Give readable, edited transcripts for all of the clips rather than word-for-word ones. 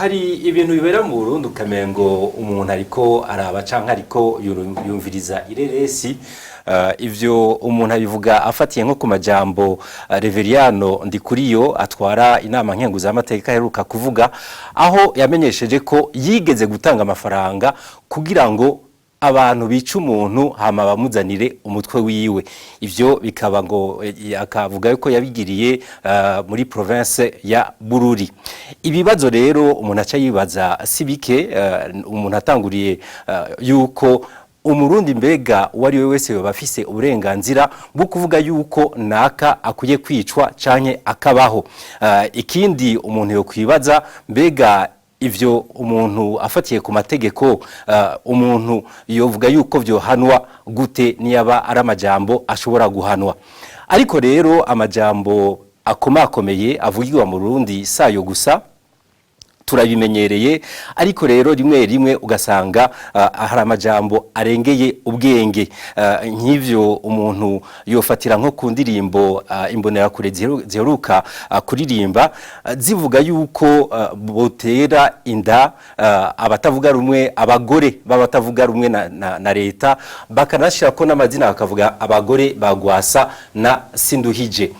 Hari ibintu bibera mu Burundi ukamengo umuntu ariko araba canke ariko yumviriza ireresi. Ivyo umuntu abivuga afatiye nko ku majambo Reveriyano Ndikuriyo atwara inama nkenguzamateka aheruka kuvuga, aho yamenyesheje ko yigeze gutanga amafaranga kugira ngo abantu bica umuntu hama bamuzanire umutwe wiwe. Ivyo bikaba ngo akavuga yuko yabigiriye muri province ya Bururi. Ibibazo rero umuntu aca yibaza si bike. Umuntu atanguriye yuko Umurundi mbega uwo ari we wese yoba afise uburenganzira bwo kuvuga yuko naka akwiye kwicwa canke akabaho? Ikindi umuntu yokwibaza, mbega ivyo umuntu afatiye ku mategeko, umuntu yovuga yuko vyohanwa gute, niyaba ari amajambo ashobora guhanwa? Ariko rero amajambo akomakomeye avugirwa mu Burundi sayo gusa, turabimenyereye. Ariko rero rimwe rimwe ugasanga hari amajambo arengeye ubwenge. Nk'ivyo umuntu yofatira nko ku ndirimbo Imbonerakure ziheruka kuririmba, zivuga yuko botera inda abatavuga rumwe, abagore b'abatavuga rumwe na leta, bakanashirako n'amazina, bakavuga abagore bagwasa na Sinduhije.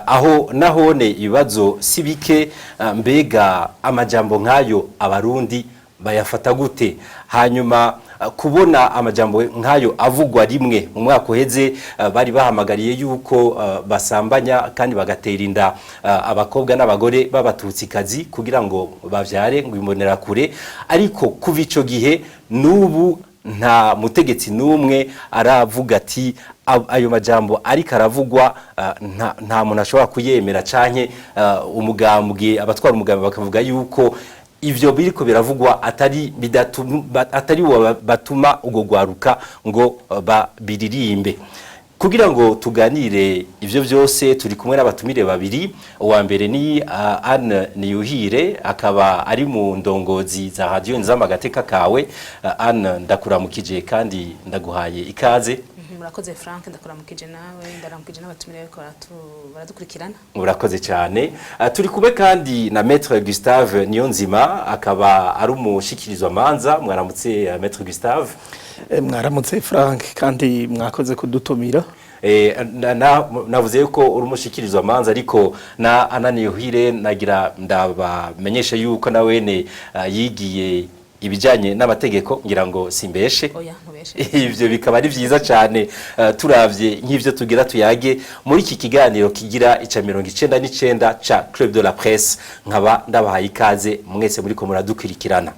Aho nahone ibibazo si bike. Mbega amajambo nk'ayo Abarundi bayafata gute? Hanyuma kubona amajambo nk'ayo avugwa rimwe mu mwaka uheze, bari bahamagariye yuko basambanya kandi bagatera inda abakobwa n'abagore b'Abatutsikazi kugira ngo bavyare ngo Imbonerakure. Ariko kuva ico gihe n'ubu nta mutegetsi n'umwe aravuga ati ayo majambo ariko aravugwa nta muntu ashobora kuyemera, canke umugambwe, abatwara umugambwe bakavuga yuko ivyo biriko biravugwa atari atari bo batuma ubwo gwaruka ngo babiririmbe. Kugira ngo tuganire ivyo vyose, turi kumwe n'abatumire babiri. Uwa mbere ni Anne Niyuhire, akaba ari mu ndongozi za Radio Inzamba Agateka Kawe. Anne, ndakuramukije kandi ndaguhaye ikaze. Murakoze Frank, ndakuramukije nawe, ndaramukije n'abatumire bariko baradukurikirana. Murakoze cyane. Turi kumwe kandi na Maître Gustave Niyonzima, akaba ari umushikirizwa manza. Mwaramutse, Maître Gustave. Mwaramutse Frank, kandi mwakoze kudutumira. Navuze yuko uri umushikirizwa manza, ariko na Anna Niyuhire nagira ndabamenyeshe yuko na wene yigiye ibijanye n'amategeko, ngira ngo simbeshe. Oya, ntubeshe. Ivyo bikaba ari vyiza cyane, turavye nk'ivyo tugira tuyage muri iki kiganiro kigira ica 99 ca Club de la Presse. Nkaba ndabahaye ikaze mwese muriko muradukurikirana.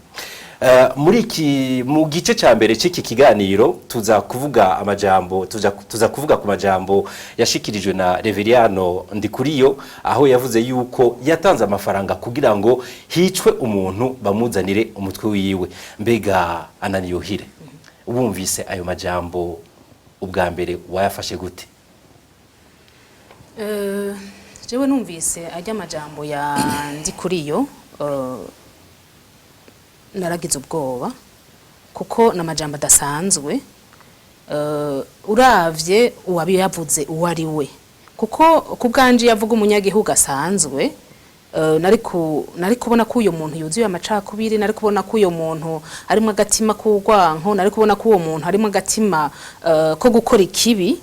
Muri iki mu gice ca mbere c'iki kiganiro tuza kuvuga amajambo, tuza kuvuga ku majambo yashikirijwe na Reveriyano Ndikuriyo, aho yavuze yuko yatanze amafaranga kugira ngo hicwe umuntu bamuzanire umutwe wiwe. Mbega Anna Niyuhire, wumvise ayo majambo ubwa mbere wayafashe gute? Jewe numvise ajya amajambo ya Ndikuriyo, naragize ubwoba kuko n'amajambo adasanzwe. Uravye uwabiyavuze uwo ari we, kuko ku bwanje yavuga umunyagihugu asanzwe, nari kubona ko uyo muntu yuzuye amacakubiri, nari kubona ko uyo muntu arimo agatima k'urwanko, nari kubona ko uwo muntu arimo agatima ko gukora ikibi.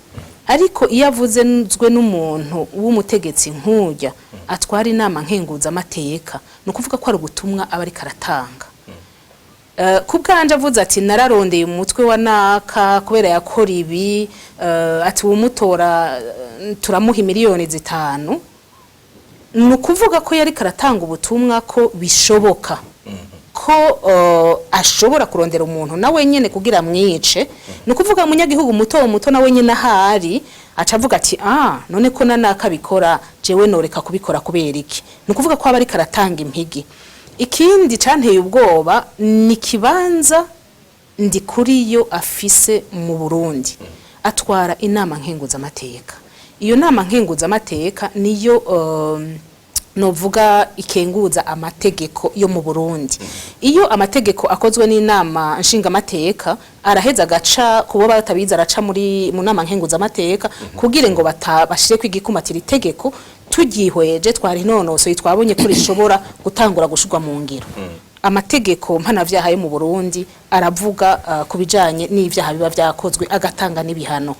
Ariko iyo avuzwe n'umuntu w'umutegetsi nk'urya atwara inama nkenguzamateka, ni ukuvuga ko ari ubutumwa aba ariko aratanga. Ku bwanje avuze ati nararondeye umutwe wa naka kubera yakora ibi, ati uwumutora turamuha miliyoni 5, ni ukuvuga ko yariko aratanga ubutumwa ko bishoboka ko ashobora kurondera umuntu nawe nyene kugira amwice. Ni ukuvuga umunyagihugu muto muto nawe nyene ahari aca avuga ati ah, none ko nanaka bikora, jewe noreka kubikora kubera iki? Ni ukuvuga ko aba ariko aratanga impigi. Ikindi canteye ubwoba ni kibanza Ndikuriyo afise mu Burundi, atwara inama nkenguzamateka. Iyo nama nkenguzamateka niyo Novuga ikenguza amategeko yo mu Burundi. Iyo amategeko akozwe n'inama nshingamateka, araheza agaca kubo batabizi, araca muri mu nama nkenguza amateka kugira ngo bashire kwigikumatira itegeko. Tugihweje, twari nonosoye, twabonye ko rishobora gutangura gushirwa mu ngiro. Amategeko mpanavyaha yo mu Burundi aravuga ku bijanye n'ivyaha biba vyakozwe, agatanga n'ibihano.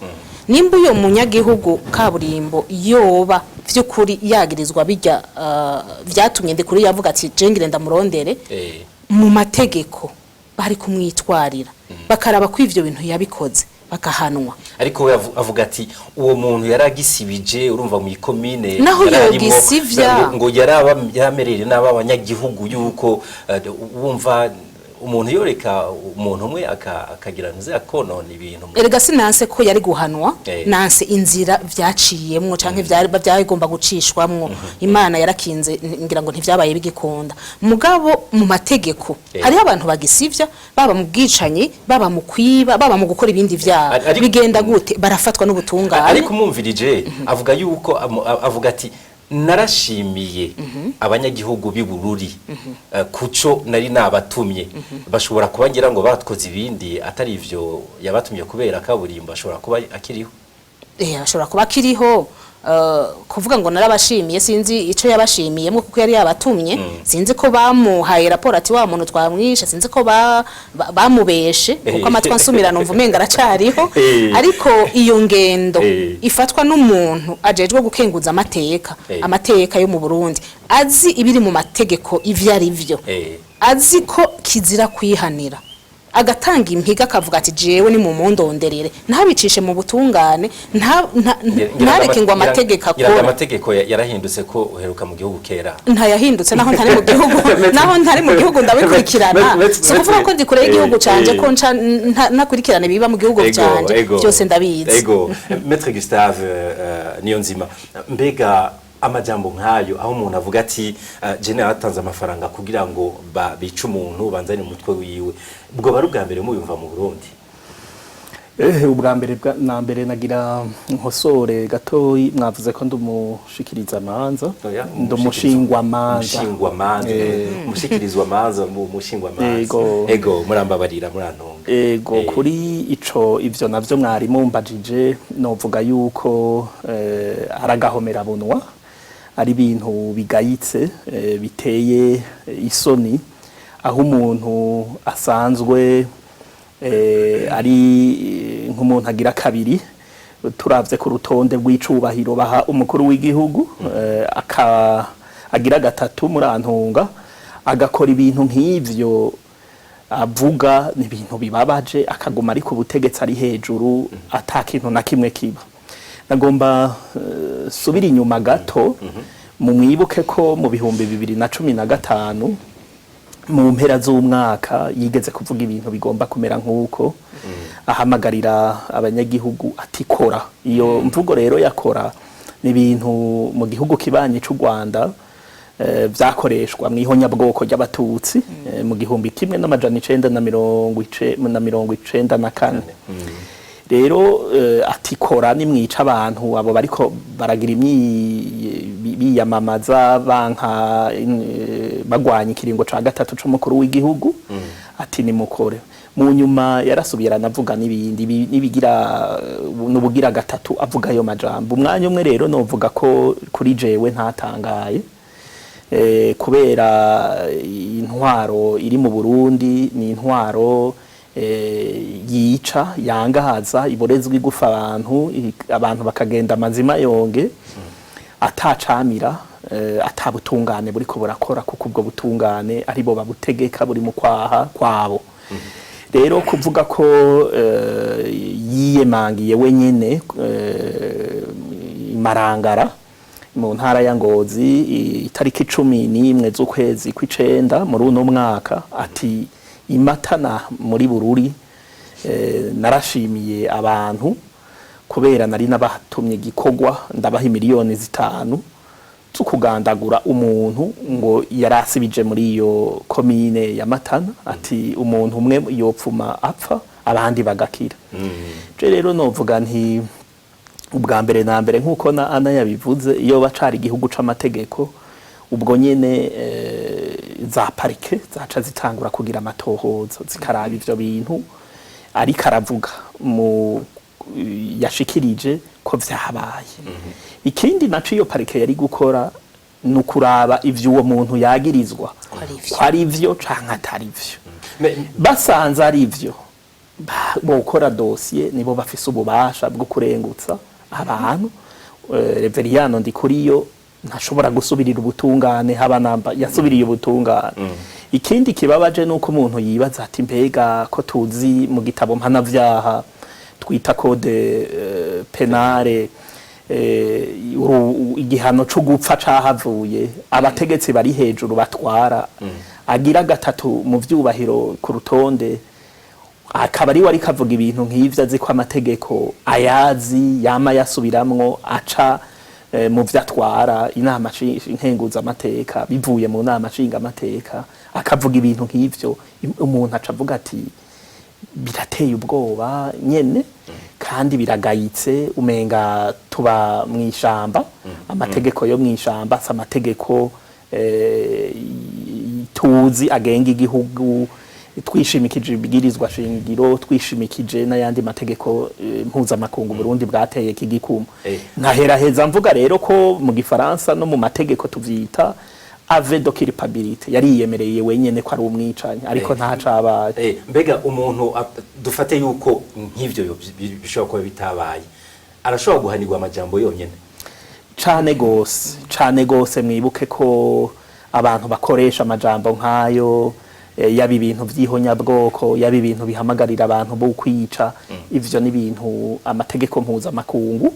Nimba uyo munyagihugu kaburimbo yoba vy'ukuri yagirizwa bijya vyatumye Ndikuri yavuga ati: "Jengire ndamurondere," mu mategeko bari kumwitwarira, bakaraba ko ivyo bintu yabikoze, bagahanwa. Ariko we avuga ati uwo muntu yaragisibije, urumva, mu ikomine Naho yararimwo, yogisivya. ngo yaramerere n'aba abanyagihugu yuko wumva umuntu yoreka umuntu umwe akagira ntuze akonona ibintu. Erega sinanse ko yari guhanwa, nanse inzira vyaciyemwo canke vyari byagomba gucishwamwo. Imana yarakinze, ngira ngo ntivyabaye bigikunda. Mugabo mu mategeko hariho abantu bagisivya, baba mu bwicanyi, baba mu kwiba, baba mu gukora ibindi vyaha. Bigenda gute? Barafatwa n'ubutungane. Ariko umwumvirije avuga yuko avuga ati: "Narashimiye abanyagihugu b'i Bururi kuco nari nabatumye." Bashobora kuba ngira ngo batkoze ibindi atari ivyo yabatumye, kubera kaburimbo ashobora kuba akiriho. Ashobora kuba akiriho. Kuvuga ngo narabashimiye, sinzi ico yabashimiyemwo, kuko yari yabatumye. Sinzi ko bamuhaye raporo ati: "Wa muntu twamwishe." Sinzi ko bamubeshe, kuko amatwi ansumira numva umenga aracariho. Ariko iyo ngendo ifatwa n'umuntu ajejwe gukenguza amateka, amateka yo mu Burundi, azi ibiri mu mategeko ivyo ari vyo, azi ko kizira kwihanira, agatanga impiga akavuga ati: "Jewe ni mumundonderere," ntabicishe mu butungane, ntareke ngo amategeko ngira ngo akora. Amategeko yarahindutse ko uheruka mu gihugu kera. Ntayahindutse. Naho ntari mu gihugu, naho ntari mu gihugu, ndabikurikirana. Si ukuvuga ko ndi kure y'igihugu canje ko nca ntakurikirana ibiba mu gihugu canje. Byose ndabizi. Ego, Maître Gustave Niyonzima, mbega amajambo nk'ayo, aho umuntu avuga ati: "Je naratanze amafaranga kugira ngo bice umuntu, banzane umutwe wiwe," ubwo bari ubwa mbere mubimva mu Burundi? Ubwa mbere na mbere nagira nkosore gatoyi. Mwavuze ko ndumushikiriza amanza. Oya, Ndumushingwa manza. Umushingwa manza, umushikirizwa manza, mushingwa manza. Ego. Ego, murambabarira, murantunga. Ego. Kuri ico, ivyo navyo mwari mumbajije, novuga yuko aragahomera bunwa, ari ibintu bigayitse, biteye isoni, aho umuntu asanzwe ari nk'umuntu agira kabiri turavye ku rutonde rw'icubahiro baha umukuru w'igihugu, aka agira gatatu, murantunga, agakora ibintu nk'ivyo avuga. Ni ibintu bibabaje, akaguma ari ku butegetsi, ari hejuru, ata kintu na kimwe kiba. Nagomba subira inyuma gato. Mu mwibuke ko mu 2015, mu mpera z'umwaka, yigeze kuvuga ibintu bigomba kumera nk'uko, ahamagarira abanyagihugu ati: "Kora." Iyo mvugo rero yakora ni ibintu mu gihugu kibanyi c'u Rwanda vyakoreshwa mw'ihonyabwoko ry'abatutsi mu 1994. Rero ati: "Kora, nimwica abantu abo bariko baragira biyamamaza banka bagwanya ikiringo ca gatatu c'umukuru w'igihugu," ati: "Nimukore." Mu nyuma yarasubiye aranavuga n'ibindi n'ibigira n'ubugira gatatu avuga ayo majambo umwanya umwe. Rero novuga ko kuri jewe ntatangaye, kubera intwaro iri mu Burundi ni intwaro yica, yangahaza, iborezwa igufa abantu, abantu bakagenda amazima yonge, atacamira, atabutungane buriko burakora, kuko ubwo butungane aribo babutegeka, buri mu kwaha kwabo. Rero kuvuga ko yiyemangiye wenyene imarangara mu ntara ya Ngozi itariki 11 z'ukwezi kw'icenda muri uno mwaka, ati: "Imatana muri Bururi narashimiye abantu kubera nari nabatumye igikorwa, ndabaha miliyoni 5 zo kugandagura umuntu ngo yarasibije muri iyo komine ya Matana," ati: "Umuntu umwe yopfuma apfa, abandi bagakira." Je rero novuga nti ubwa mbere na mbere, nk'uko na Ana yabivuze, iyo bacari igihugu c'amategeko, Ubwo nyene za parquet zaca zitangura kugira amatohoza, zikaraba ivyo bintu ariko aravuga mu yashikirije ko vyabaye. Ikindi naco iyo parquet yari gukora ni ukuraba ivyo uwo muntu yagirizwa Ko ari ivyo. ko ari vyo canke atari vyo. Basanze ari vyo, bokora dosiye, nibo bafise ububasha bwo kurengutsa abantu. Reveriyano Ndikuriyo ntashobora gusubirira ubutungane, haba namba yasubiriye ubutungane. Ikindi kibabaje nuko umuntu yibaza ati: mbega ko tuzi mu gitabo mpanavyaha twita code pénal, igihano co gupfa cahavuye, abategetsi bari hejuru batwara, agira gatatu mu vyubahiro ku rutonde, akaba ari we ariko avuga ibintu nk'ivyo, azi ko amategeko ayazi, yama yasubiramwo, aca mu vyo atwara inama nkenguzamateka, bivuye mu nama nshingamateka, akavuga ibintu nk'ivyo, umuntu aca avuga ati birateye ubwoba nyene kandi biragayitse, umenga tuba mw'ishamba. Amategeko yo mw'ishamba si amategeko tuzi agenga igihugu, twishimikije ibwirizwa shingiro, twishimikije n'ayandi mategeko mpuzamakungu Burundi bwateye kigikumu. Nkaheraheza mvuga rero ko mu gifaransa no mu mategeko tuvyita aveu de culpabilité, yariyemereye wenyene ko ari umwicanyi, ariko ntacabaye. Mbega umuntu dufate yuko nk'ivyo bishobora kuba bitabaye, arashobora guhanirwa amajambo yonyene? Cane gose, cane gose. Mwibuke ko abantu bakoresha amajambo nk'ayo, yaba ibintu vy'ihonyabwoko, yaba ibintu bihamagarira abantu bo kwica, ivyo ni ibintu amategeko mpuzamakungu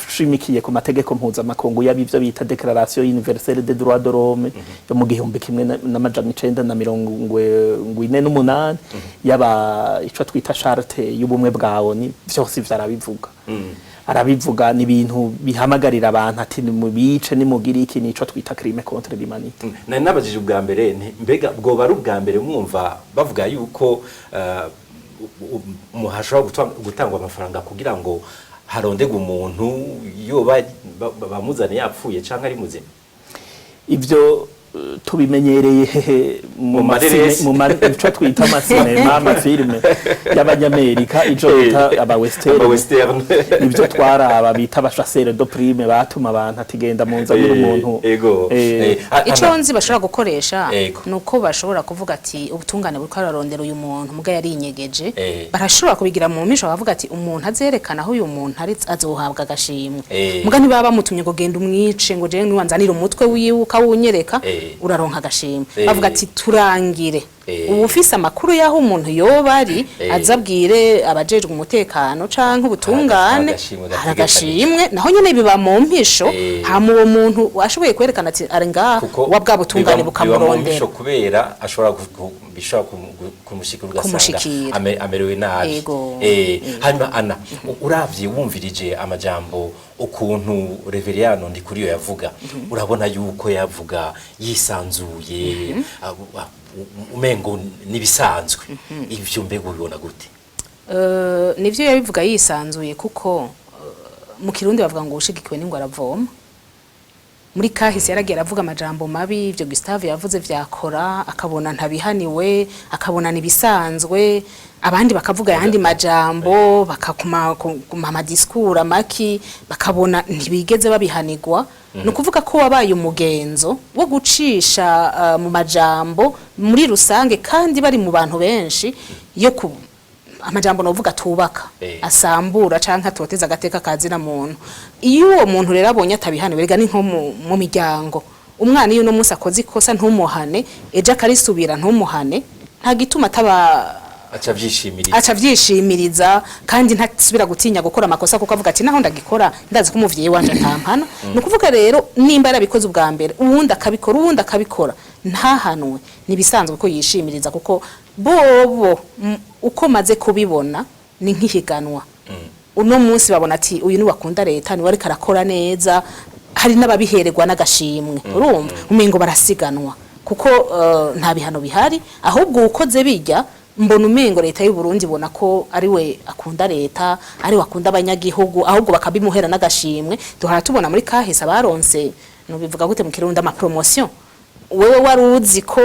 shimikiye ku mategeko mpuzamakungu, yaba ivyo bita Déclaration universelle des droits de l'homme yo mu 1948, yaba ico twita charte y'ubumwe bwa ONU, vyose ivyo arabivuga. Arabivuga, ni ibintu bihamagarira abantu ati nimubice, nimugire iki, nico twita crime contre l'humanité. Nari nabajije ubwa mbere nti mbega bwoba ari ubwa mbere mwumva bavuga yuko hashobora gutangwa amafaranga kugira ngo harondegwe umuntu, yoba bamuzane yapfuye canke ari muzima? Ivyo tubimenyereye mu Mu mareresi. Ico twita amasinema, amafilme y'abanyamerika, ico bita aba western. Aba western. Nivyo twaraba bita abachasseurs de primes, batuma abantu ati genda munzanire umuntu. Ico nzi bashobora gukoresha nuko bashobora kuvuga ati ubutungane buriko ararondera uyu muntu, muga yarinyegeje. Barashobora kubigira mu misho, bakavuga ati umuntu azerekana aho uyu muntu ari azohabwa agashimwe. Muga ntibaba bamutumye ngo genda umwice, ngo jewe niwanzanire umutwe wiwe ukawunyereka uraronka agashimwe. Bavuga ati turangire ubu ufise amakuru y'aho umuntu yoba ari, azabwire abajejwe umutekano canke ubutungane. Agashimwe Hari gategekanijwe. agashimwe, naho nyene biba mu mpisho. Hama uwo muntu ashoboye kwerekana ati ari ngaha, Kuko wa bwa butungane biba mu bukamurondera. mpisho kubera ashobora bishobora kumushikira, ugasanga Kumushikira. amerewe nabi. Hanyuma Ana, uravye wumvirije amajambo ukuntu Reveriyano Ndikuriyo yavuga, urabona yuko yavuga yisanzuye, umengo nibisanzwe. Ivyo mbega ubibona gute? Nivyo yabivuga yisanzuye, kuko mu Kirundi bavuga ngo ushigikiwe n'ingwe aravoma. Muri kahise yaragiye aravuga amajambo mabi, ivyo Gustave yavuze vyakora, akabona ntabihaniwe, akabona nibisanzwe, abandi bakavuga ayandi majambo, bakakuma kuma amadiscours amaki, bakabona ntibigeze babihanirwa. Ni ukuvuga ko wabaye umugenzo wo gucisha mu majambo muri rusange, kandi bari mu bantu benshi, yo ku amajambo novuga tubaka, asambura canke atoteza agateka kazina muntu. Iyo uwo muntu rero abonye atabihaniwe, rega ni nko mu miryango, umwana iyo uno munsi akoze ikosa ntumuhane, ejo akarisubira ntumuhane, nta gituma ataba aca avyishimiriza. Aca avyishimiriza, kandi ntasubira gutinya gukora amakosa, kuko avuga ati naho ndagikora ndazi ko umuvyeyi wanje atampana. Ni ukuvuga rero nimba yarabikoze ubwa mbere, uwundi akabikora, uwundi akabikora, ntahanwe, nibisanzwe ko yishimiriza, kuko bobo uko maze kubibona ni nk'ihiganwa. Uno munsi babona ati uyu ni wakunda leta, niwe ariko arakora neza, hari n'ababihererwa n'agashimwe. Urumva umengo barasiganwa, kuko nta bihano bihari, ahubwo ukoze bijya mbona umengo leta y'u Burundi ibona ko ari we akunda leta, ari we akunda abanyagihugu, ahubwo bakabimuhera n'agashimwe. Duhora tubona muri kahise abaronse Nubivuga gute mu Kirundi, ama promotion? Wewe wari uzi ko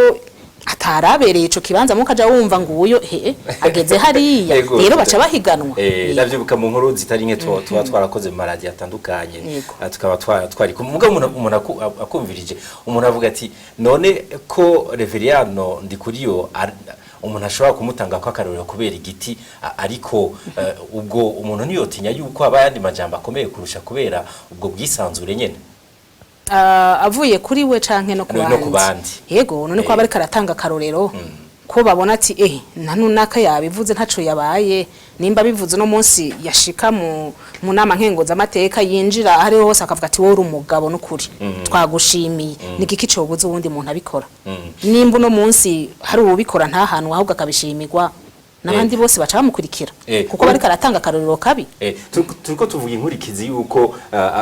atarabereye ico kibanza, mukaja wumva nguyo he ageze hariya. Yego. Rero baca bahiganwa. Ndavyibuka mu nkuru zitari nke tuba twarakoze mu maradiyo atandukanye. Tukaba twari mugabo umuntu akumvirije, umuntu avuga ati: "None ko Reveriyano Ndikuriyo umuntu ashobora kumutanga ko akarorero kubera igiti, ariko ubwo umuntu ntiyotinya yuko haba ayandi majambo akomeye kurusha kubera ubwo bwisanzure nyene?" Avuye kuri we canke no ku No ku bandi? Bandi. Yego, none ko aba ariko aratanga akarorero, ko babona ati: "Eh, na nunaka yabivuze, ntaco yabaye." Nimba bivuze no munsi yashika mu nama nkenguzamateka, yinjira ahariho hose akavuga ati: "Wowe uri umugabo n'ukuri, twagushimiye." Ni igiki cobuza uwundi muntu abikora? Nimba uno munsi hari uwubikora ntahantu, ahubwo akabishimirwa n'abandi bose baca bamukurikira, kuko bariko aratanga akarorero kabi. Turiko tuvuga inkurikizi yuko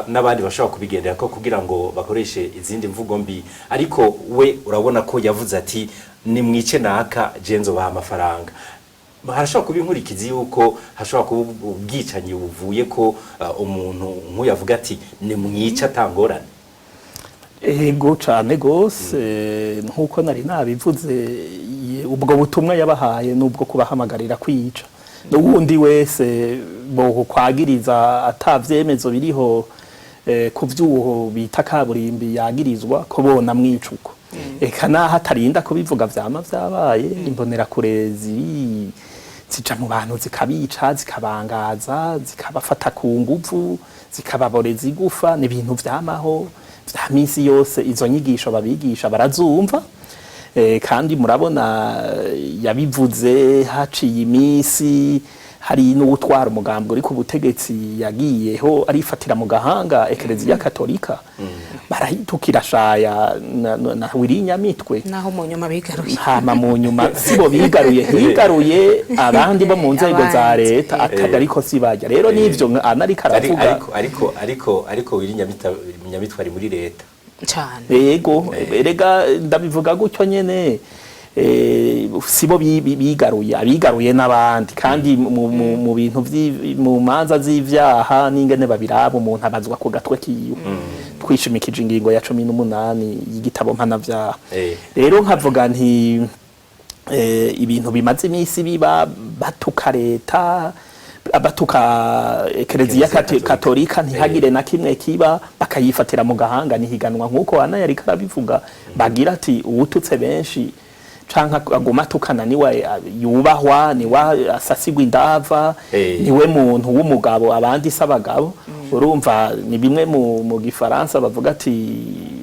n'abandi bashobora kubigendera ko kugira ngo bakoreshe izindi mvugo mbi, ariko we urabona ko yavuze ati: "Nimwice naka, je nzobaha amafaranga." Harashobora kuba inkurikizi yuko hashobora kuba ubwicanyi buvuye ko umuntu nk'uyu avuga ati: "Nimwice atangorane." Ego cane gose, nkuko nari nabivuze, ubwo butumwa yabahaye nubwo kubahamagarira kwica. N'uwundi wese bokwagiriza ata vyemezo biriho ku vyuho bita kaburimbi yagirizwa ko bona mwicuko, eka naho atarinda kubivuga, vyama vyabaye. Imbonerakure ziri zija mu bantu, zikabica, zikabangaza, zikabafata ku nguvu, zikababoreza igufa. Ni ibintu vyamaho vya misi yose. Izo nyigisho babigisha barazumva. Kandi murabona, yabivuze haciye iminsi hari n'uwutwara umugambi uri ku butegetsi yagiyeho arifatira mu gahanga Ekereziya Katolika, barayitukira shaya na Wirinyamitwe. Naho mu nyuma bigaruye. Hama mu nyuma sibo bigaruye, higaruye abandi bo mu nzego za Abandi. leta atari, ariko si bajya rero n'ivyo anariko aravuga. Ariko Wirinyamitwe ari muri leta. Cane. Yego, erega ndabivuga gutyo nyene, sibo bigaruye, abigaruye n'abandi. Kandi mu bintu mu manza z'ivyaha n'ingene babiraba, umuntu abazwa ku gatwe kiwe, twishimikije ingingo ya 18 y'igitabo mpanavyaha. Rero nkavuga nti ibintu bimaze iminsi biba, batuka leta, batuka Ekereziya Ekereziya Katolika, ntihagire na kimwe kiba, bakayifatira mu gahanga. Nihiganwa nk'uko ana yariko arabivuga, bagira ati uwututse benshi canke aguma atukana niwe yubahwa, niwe asasigwa indava, niwe muntu w'umugabo, abandi si abagabo. Urumva ni bimwe mu gifaransa bavuga ati: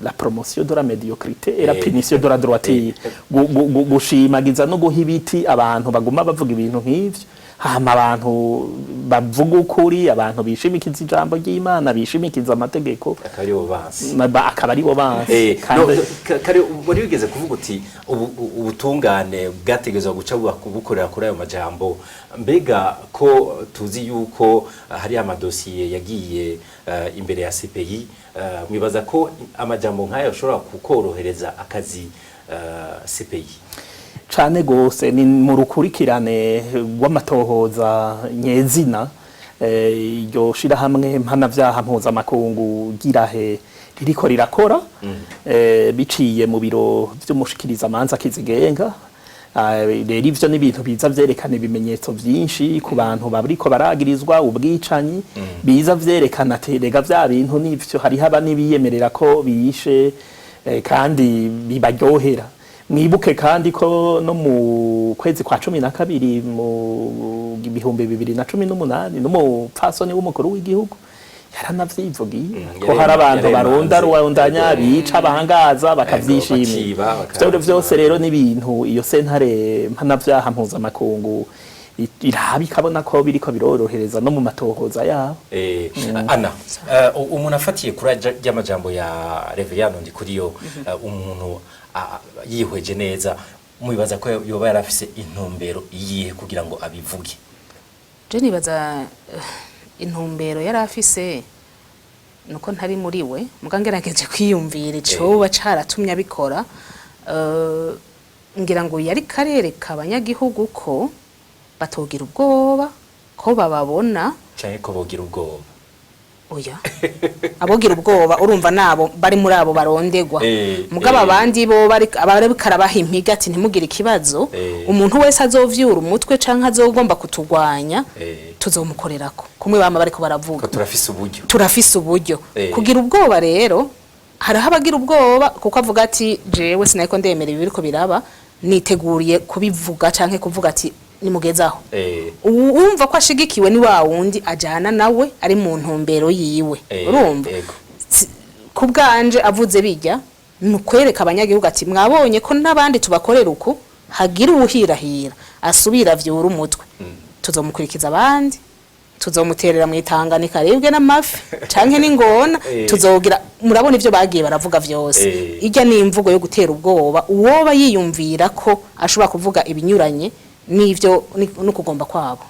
"La promotion de la médiocrité et la punition de la droiture." Gushimagiza no guha ibiti abantu baguma bavuga ibintu nk'ivyo, hama abantu bavuga ukuri, abantu bishimikiza ijambo ry'Imana, bishimikiza amategeko, akaba aribo bansi. Akaba aribo bansi. No, kare wari wigeze kuvuga uti ubutungane bwategerezwa guca bukorera kuri ayo majambo. Mbega ko tuzi yuko hari amadosiye yagiye imbere ya CPI, mwibaza ko amajambo nk'ayo ashobora kukorohereza akazi CPI? Cane gose, ni mu rukurikirane rw'amatohoza nyezina. Iryo shirahamwe mpanavyaha mpuzamakungu girahe ririko rirakora, biciye mu biro vy'umushikirizamanza kizigenga. Rero ivyo ni ibintu biza vyerekana ibimenyetso vyinshi ku bantu bariko baragirizwa ubwicanyi, biza vyerekana ati: "Rega vya bintu nivyo." Hariho aba n'ibiyemerera ko biyishe, kandi bibaryohera. Mwibuke kandi ko no mu kwezi kwa 12 mu 2018 n'umupfasoni w'umukuru w'igihugu yaranavyivugiye ko hari abantu yaremanze. barunda rwandanya, bica, bangaza, bakavyishimira. Bakiba, Ivyo vyose rero ni ibintu iyo sentare mpanavyaha mpuzamakungu iraba ikabona ko biriko birorohereza no mu matohoza yabo. Ana, umuntu afatiye kuri ry'amajambo ya Reveriyano Ndikuriyo, umuntu yihweje neza, mwibaza ko yoba yarafise intumbero iyihe kugira ngo abivuge? Je nibaza intumbero yari afise nuko ntari muri we, muga ngerageje kwiyumvira icoba caratumye abikora, ngira ngo yari karereka abanyagihugu ko batogira ubwoba, ko bababona. Canke ko bogira ubwoba? Oya, abogira ubwoba urumva nabo bari muri abo barondegwa. Mugabo abandi bo bari abariko arabaha impiga ati: "Ntimugire ikibazo, umuntu wese azovyura umutwe canke azogomba kutugwanya, tuzomukorerako kumwe bama bariko baravuga." Ko turafise uburyo. Turafise uburyo. Kugira ubwoba rero, hariho abagira ubwoba kuko avuga ati: "Jewe sinariko ndemera ibi biriko biraba, niteguriye kubivuga canke kuvuga ati nimugezaho." Uwumva ko ashigikiwe ni wa wundi ajana nawe ari mu ntumbero yiwe. Urumva, ku bwanje avuze bijya ni ukwereka abanyagihugu ati: "Mwabonye ko n'abandi tubakorera uku, hagira uwuhirahira asubira avyura umutwe, tuzomukurikiza abandi, tuzomuterera mu Itanganika aribwe n'amafi canke n'ingona." Tuzogira, murabona ivyo bagiye baravuga vyose. Ijya ni imvugo yo gutera ubwoba uwoba yiyumvira ko ashobora kuvuga ibinyuranye n'ivyo n'ukugomba kwabo.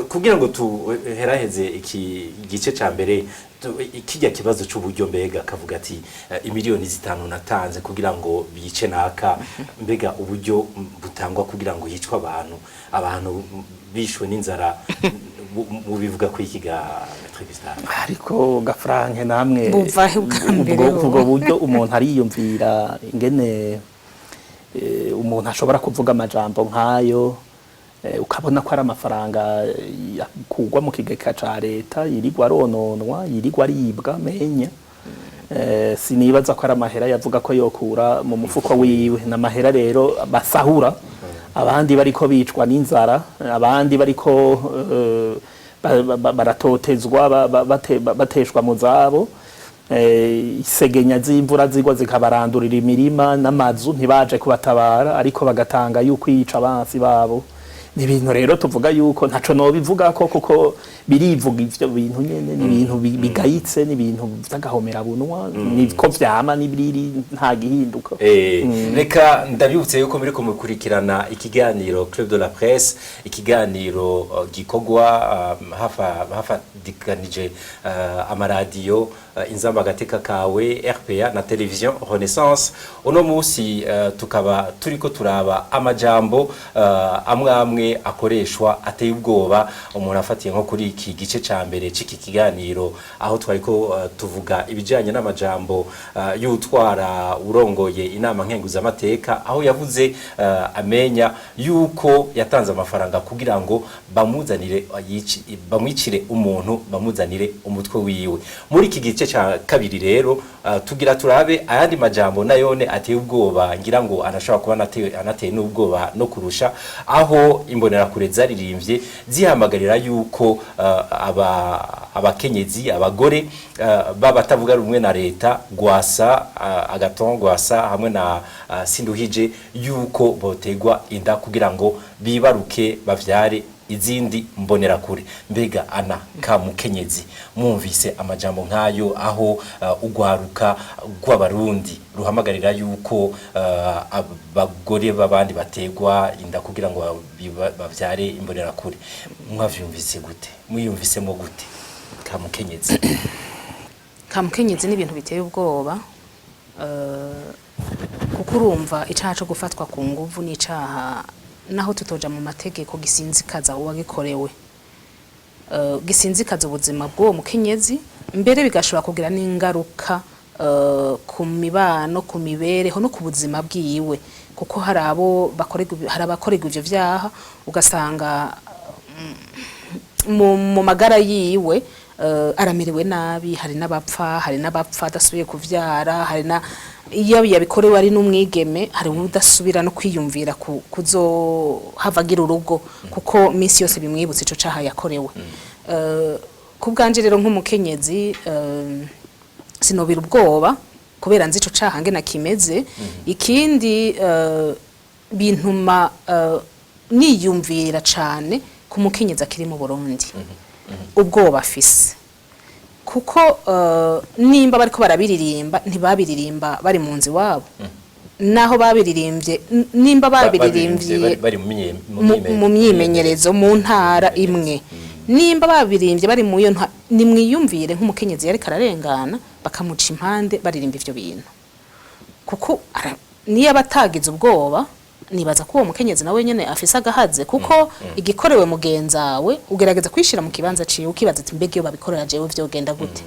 Kugira ngo tuheraheze iki gice ca mbere, kijya kibazo c'uburyo, mbega kavuga ati imiliyoni 5 natanze kugira ngo bice naka, mbega uburyo butangwa kugira ngo hicwe abantu bishwe n'inzara, mubivuga ko iki ga Maître Gustave? Ariko gafranke namwe, Buva he bwa mbere ubwo ho? Ubwo buryo umuntu ariyumvira ingene umuntu ashobora kuvuga amajambo nk'ayo, ukabona ko ari amafaranga yakugwa mu kigega ca leta, yirirwa arononwa, yirirwa aribwa menya. Sinibaza ko ari amahera yavuga ko yokura mu mufuko wiwe. N'amahera rero basahura abandi bariko bicwa n'inzara, abandi bariko baratotezwa, bateshwa mu zabo, isegenya z'imvura zigwa zikabarandurira imirima n'amazu, ntibaje kubatabara, ariko bagatanga yuko yica abansi babo. Ni ibintu rero tuvuga yuko ntaco nobivuga ko, kuko birivuga ivyo bintu nyene. Ni ibintu bigayitse, ni ibintu vy'agahomerabunwa, niko vyama n'ibiriri, nta gihinduka. Reka ndabibutse yuko muri mukurikirana ikiganiro Club de la Presse, ikiganiro gikorwa hafatikanije amaradiyo Inzamba Agateka Kawe, RPA na Television Renaissance. Uno munsi tukaba turiko turaba amajambo amwe amwe akoreshwa ateye ubwoba. Umuntu afatiye nko kuri iki gice ca mbere c'iki kiganiro, aho twariko tuvuga ibijanye n'amajambo y'utwara urongoye inama nkenguzamateka, aho yavuze amenya yuko yatanze amafaranga kugira ngo bamuzanire bamwicire umuntu, bamuzanire umutwe wiwe. Muri iki gice ca kabiri rero, tugira turabe ayandi majambo nayone ateye ubwoba, ngira ngo anashobora kuba anateye n'ubwoba no kurusha, aho imbonerakure zaririmbye zihamagarira yuko abakenyezi, abagore b'abatavuga rumwe na leta, Gwasa, Agathon Gwasa hamwe na Sinduhije, yuko botegwa inda kugira ngo bibaruke bavyare izindi mbonerakure. Mbega ana ka mukenyezi, mwumvise amajambo nk'ayo, aho ugwaruka rw'Abarundi ruhamagarira yuko abagore b'abandi bategwa inda kugira ngo bavyare imbonerakure, mwavyumvise gute? Mwiyumvisemo gute ka mukenyezi? Kamukenyezi, n'ibintu biteye ubwoba, kuko urumva icaha co gufatwa ku nguvu n'icaha, naho tutoja mu mategeko, gisinzikaza uwagikorewe, gisinzikaza ubuzima bw'uwo mukenyezi, mbere bigashobora kugira n'ingaruka ku mibano, ku mibereho no ku buzima bwiwe, kuko hari abo bakorerwa, hari abakorerwa ivyo vyaha ugasanga mu magara yiwe aramerewe nabi. Hari n'abapfa adasubiye kuvyara, hari na iyo yabikorewe ari n'umwigeme, hari udasubira no kwiyumvira kuzohava agira urugo, kuko minsi yose bimwibutsa ico caha yakorewe. Ku bwanje rero nk'umukenyezi, sinobira ubwoba kubera nzi ico caha ngena kimeze. Ikindi, bintuma niyumvira cane ku mukenyezi akiri mu Burundi, ubwoba afise, kuko nimba bariko barabiririmba, ntibabiririmba bari mu nzu iwabo, naho babiririmbye, nimba babiririmvye bari mu mu myimenyerezo mu ntara imwe, nimba babirimbye bari mu iyo nimwiyumvire nk'umukenyezi yariko ararengana bakamuca impande baririmba ivyo bintu, kuko niyo aba atagize ubwoba. Nibaza ko uwo mukenyezi nawe nyene afise agahaze, kuko igikorewe mugenzawe ugerageza kwishira mu kibanza ciwe, ukibaza ati: "Mbega iyo babikorera jewe vyogenda gute?"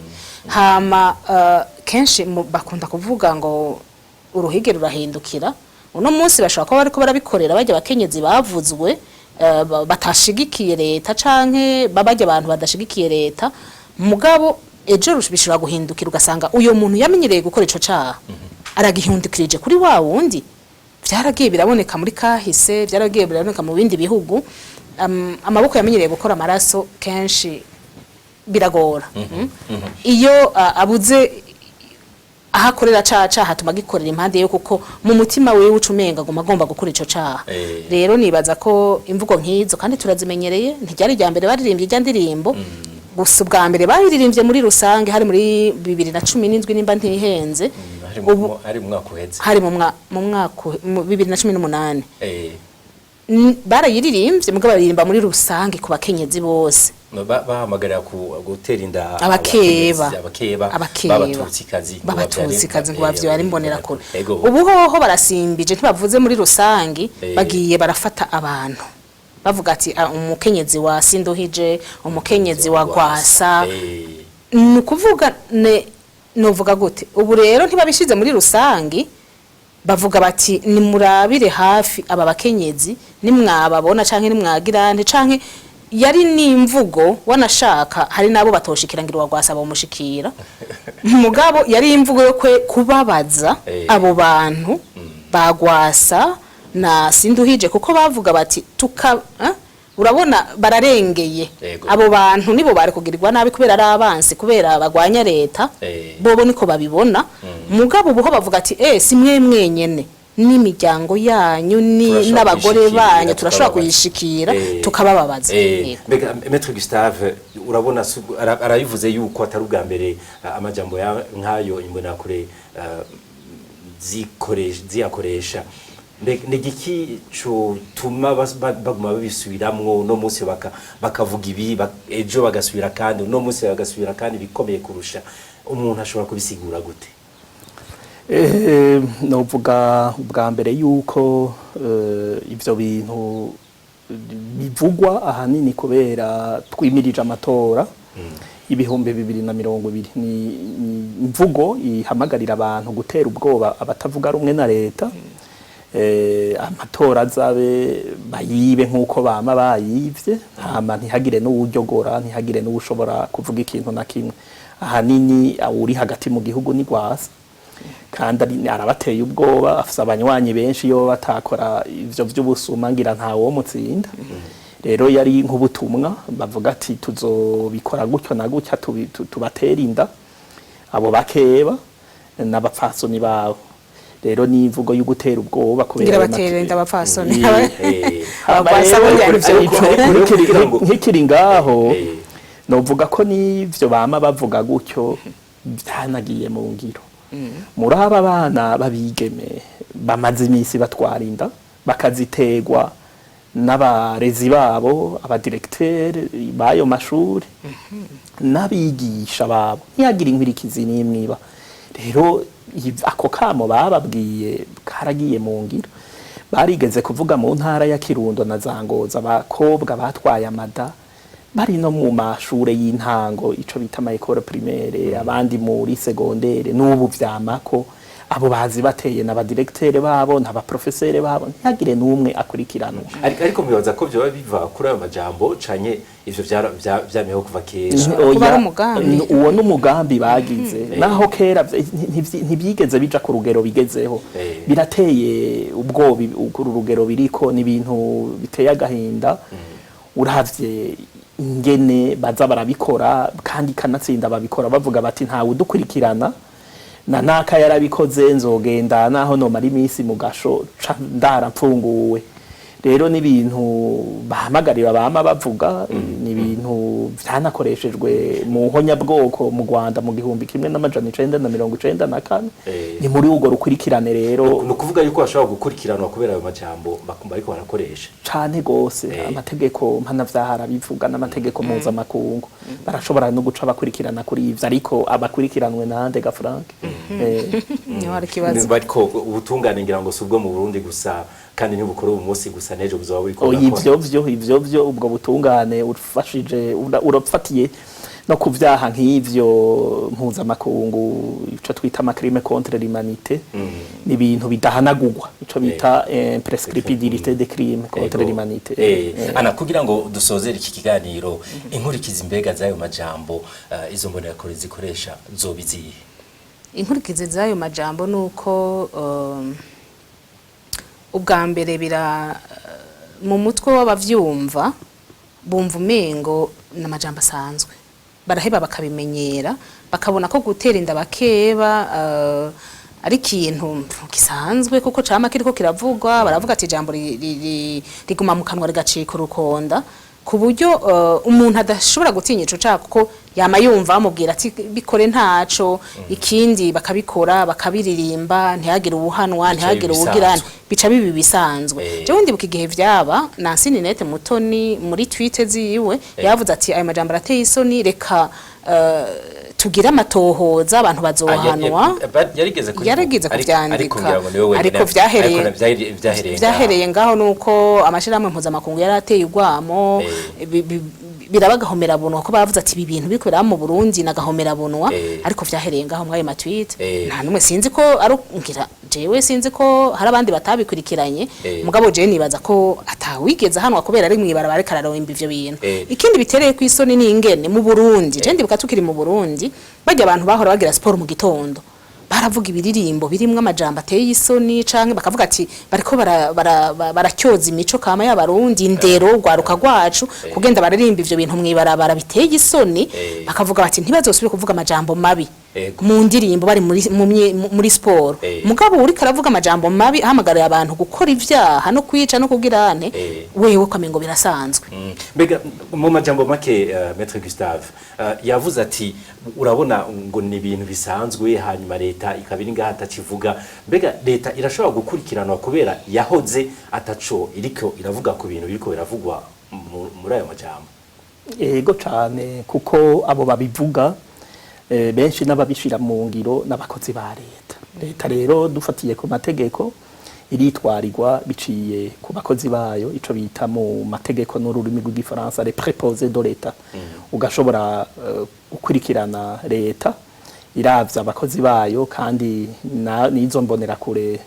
Hama kenshi bakunda kuvuga ngo uruhige rurahindukira. Uno munsi bashobora kuba bariko barabikorera bajya abakenyezi bavuzwe, batashigikiye leta, canke babajya abantu badashigikiye leta, mugabo ejo bishobora guhindukira, ugasanga uyo muntu yamenyereye gukora ico caha aragihindukirije kuri wa wundi. Vyaragiye biraboneka muri kahise, vyaragiye biraboneka mu bindi bihugu. Amaboko yamenyereye gukora amaraso kenshi biragora. Iyo abuze aho akorera ca caha, atuma agikorera impande yo, kuko mu mutima wiwe uca umenga aguma agomba gukora ico caha. Rero nibaza ko imvugo nk'izo, kandi turazimenyereye, ntiryari irya mbere baririmbye irya ndirimbo. Gusa ubwa mbere bayiririmbye muri rusange hari muri 2017, nimba ntihenze. Hari Ubu hari mu mwaka uheze. Hari mu mwaka mu 2018. Barayiririmbye, mugabo baririmba muri rusange ku bakenyezi bose. No, bahamagarira ku gutera inda Abakeba. abakenyezi, abakeba. Abakeba. B'abatutsikazi ngo B'abatutsikazi ngo bavyare imbonerakure. Ego. Ubu hoho barasimbije, ntibavuze muri rusangi, bagiye barafata abantu, bavuga ati: "Ah, umukenyezi wa Sinduhije, umukenyezi wa Gwasa." Ni ukuvuga ne novuga gute? Ubu rero ntibabishize muri rusangi, bavuga bati: "Nimurabire hafi aba bakenyezi, nimwababona canke nimwagira nte." Canke yari n'imvugo wanashaka, hari nabo batoshikira, ngira Gwasa bamushikira, mugabo yari imvugo yo kwe kubabaza abo bantu bagwasa na Sinduhije, kuko bavuga bati tuka urabona bararengeye. Abo bantu nibo bari kugirirwa nabi kubera ari abansi, kubera bagwanya leta. Bobo niko babibona, mugabo ubuho bavuga ati: "Eh, si mwe mwenyene, n'imiryango yanyu ni Turashobora n'abagore kuyishikira, banyu turashobora tukababaza." kuyishikira, tukabababaza." Yego. Mbega Maître Gustave, urabona arabivuze yuko atari ubwa mbere amajambo nk'ayo imbonerakure ziyakoresha. Mbega ni igiki cotuma baguma babisubiramwo? Uno munsi bakavuga ibi, ejo bagasubira kandi, uno munsi bagasubira kandi bikomeye kurusha. Umuntu ashobora kubisigura gute? Novuga ubwa mbere yuko ivyo bintu bivugwa ahanini kubera twimirije amatora 2020. Ni imvugo ihamagarira abantu gutera ubwoba abatavuga rumwe na leta, amatora azabe bayibe nk'uko bama bayivye, hama ntihagire n'uwuryogora, ntihagire n'uwushobora kuvuga ikintu na kimwe. Ahanini uri hagati mu gihugu ni Gwasa, kandi arabateye ubwoba, afise abanywanyi benshi. Iyo batakora ivyo vy'ubusuma ngira ntawo mutsinda. Rero yari nk'ubutumwa bavuga ati: "Tuzobikora gutyo na gutya, tubatera inda abo bakeba n'abapfasoni babo." Rero ni imvugo yo gutera ubwoba kubera Ngira ayo batera inda abapfasoni. Hama Abagwasa rero burya nivyo Kugira ngo- nkikiri ngaho, novuga ko n'ivyo bama bavuga gutyo byanagiye mu ngiro. Muri aba bana babigeme bamaze iminsi batwara inda, bakaziterwa n'abarezi babo, abadirekiteri b'ayo mashuri n'abigisha babo, ntiyagira inkurikizi n'imwe iba. Rero ako kamo bababwiye karagiye mu ngiro. Barigeze kuvuga mu ntara ya Kirundo na za Ngozi, abakobwa batwaye amada bari no mu mashure y'intango, ico bita ama école primaire, abandi muri secondaire. N'ubu vyamako abo bazi bateye n'abadirektere babo n'abaprofesere babo, ntihagire n'umwe akurikiranwa. Ariko mwibaza ko vyoba biva kuri ayo majambo, canke ivyo vyamyeho kuva kera? Oya, Kuba ari umugambi. Uwo n'umugambi bagize, naho kera ntibyigeze bija ku rugero bigezeho. Birateye ubwoba kuri urugero biriko, ni ibintu biteye agahinda uravye ingene baza barabikora, kandi kanatsinda babikora bavuga bati: "Ntawe udukurikirana, na naka yarabikoze, nzogenda naho nomara iminsi mu gasho ca ndara mfunguwe." Rero n'ibintu bahamagarira, bama bavuga, ni ibintu vyanakoreshejwe mu honyabwoko mu Rwanda mu 1994. Ni muri urwo rukurikirane rero. Ni ukuvuga yuko bashobora gukurikiranwa kubera ayo majambo bakumva ariko barakoresha? Cane gose. Amategeko mpanavyaha arabivuga n'amategeko mpuzamakungu. Barashobora no guca bakurikirana kuri ivyo, ariko abakurikiranwe nande ga Frank? Niho hari ikibazo. Ariko ubutungane ngira ngo si ubwo mu Burundi gusa, kandi ntibukora uyu munsi gusa, n'ejo buzoba buriko Oya, burakora. Ivyo ubwo butungane ufashije urafatiye no ku vyaha nk'ivyo mpuzamakungu, ico twita ama crimes contre l'humanité, ni ibintu bidahanagurwa, ico bita imprescriptibilité des crimes contre l'humanité. Ana, kugira ngo dusozere iki kiganiro, inkurikizi mbega z'ayo majambo izo mbonerakure zikoresha zoba izihe? Inkurikizi z'ayo majambo ni uko ubwa mbere bira mu mutwe w'abavyumva, bumva umengo ni amajambo asanzwe, baraheba bakabimenyera, bakabona ko gutera inda bakeba ari ikintu gisanzwe, kuko cama kiriko kiravugwa. Baravuga ati ijambo riguma mu kanwa rigacika urukonda, ku buryo umuntu adashobora gutinya ico caha, kuko yama yumva bamubwira ati bikore ntaco. Ikindi, bakabikora, bakabiririmba, ntihagire uwuhanwa, Bica ntihagire biba uwugirana, bisanzwe. Bica biba bisanzwe. Jewe ndibuka igihe vyaba, Nancy Ninette Mutoni muri tweet ziwe yavuze ati ayo majambo arateye isoni, reka tugire amatohoza, abantu bazohanwa. Yarigeze kubivuga. Yarigeze kuvyandika. Ariko ngira ngo niwe wenyine. Ariko Ariko vyahereye ngaho. Vyahereye ngaho, nuko amashirahamwe mpuzamakungu yari ateye urwamo, biraba bunwa, ko bavuze ati ibi bintu biriko biraba mu Burundi nagahomera bunwa. Ariko vyahereye ngaho muri ayo ma tweet. Nta numwe, sinzi ko ari ngira jewe, sinzi ko hari abandi batabikurikiranye. Mugabo jewe nibaza ko atawigeze ahanwa kubera ari mw'ibarabara ariko araromba ivyo bintu. Ikindi bitereye ku isoni ni ingene mu Burundi, je ndibuka tukiri mu Burundi, barya abantu bahora bagira siporo mu gitondo baravuga ibiririmbo birimwo amajambo ateye isoni, canke bakavuga ati bariko barakyoza imico kama y'Abarundi, indero, rwaruka rwacu, kugenda baririmba ivyo bintu mw'ibarabara biteye isoni. Bakavuga bati ntibazosubire kuvuga amajambo mabi mu ndirimbo bari muri siporo. Mugabo uriko aravuga amajambo mabi ahamagarira abantu gukora ivyaha no kwica no kugirane, wewe ukamengo birasanzwe. Mbega mu majambo make, Maître Gustave yavuze ati urabona ngo ni ibintu bisanzwe, hanyuma leta ikaba iri ngaha atakivuga. Mbega leta irashobora gukurikiranwa kubera yahoze ataco iriko iravuga ku bintu biriko biravugwa muri ayo majambo? Ego cane, kuko abo babivuga benshi n'ababishira mu ngiro n'abakozi ba leta. Leta rero, dufatiye ku mategeko, iritwarirwa biciye ku bakozi bayo, ico bita mu mategeko n'ururimi rw'Igifaransa les préposés de l'État. Ugashobora gukurikirana leta iravye abakozi bayo, kandi n'izo mbonerakure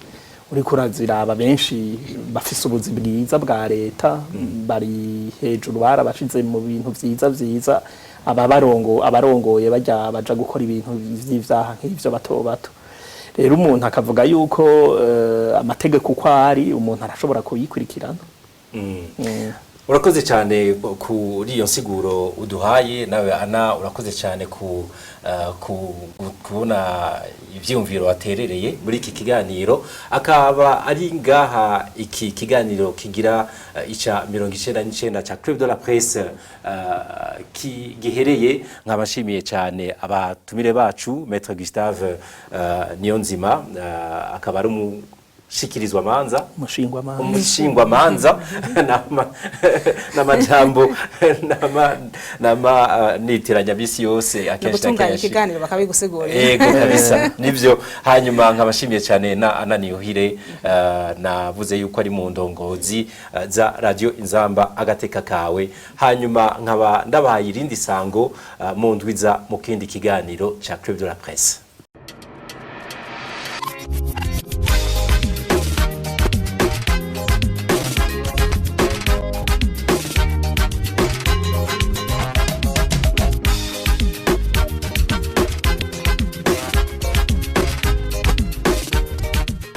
uriko uraziraba, benshi bafise ubuzi bwiza bwa leta, bari hejuru, barabashize mu bintu vyiza vyiza. Aba barongo abarongoye bajya baja gukora ibintu vy'ivyaha nk'ivyo bato bato. Rero umuntu akavuga yuko amategeko uko ari, umuntu arashobora kuyikurikirana. Urakoze cyane kuri iyo nsiguro uduhaye. Nawe Ana, urakoze cyane ku kubona ivyiyumviro waterereye muri iki kiganiro. Akaba ari ngaha iki kiganiro kigira ica 99 ca Club de la Presse gihereye. Nkabashimiye cyane abatumire bacu, Maître Gustave Niyonzima, akaba ari umushikirizwa manza, Umushingwamanza. Umushingwamanza, n'amajambo nama nitiranya misi yose No akenshi na gutunganya kenshi. ikiganiro bakabigusigurira. Ego kabisa, nivyo. Hanyuma nkabashimiye cyane na Ana Niyuhire, navuze yuko ari mu ndongozi za Radio Inzamba Agateka Kawe. Hanyuma nkaba ndabahaye irindi sango mu ndwiza mu kindi kiganiro ca Club de la Presse.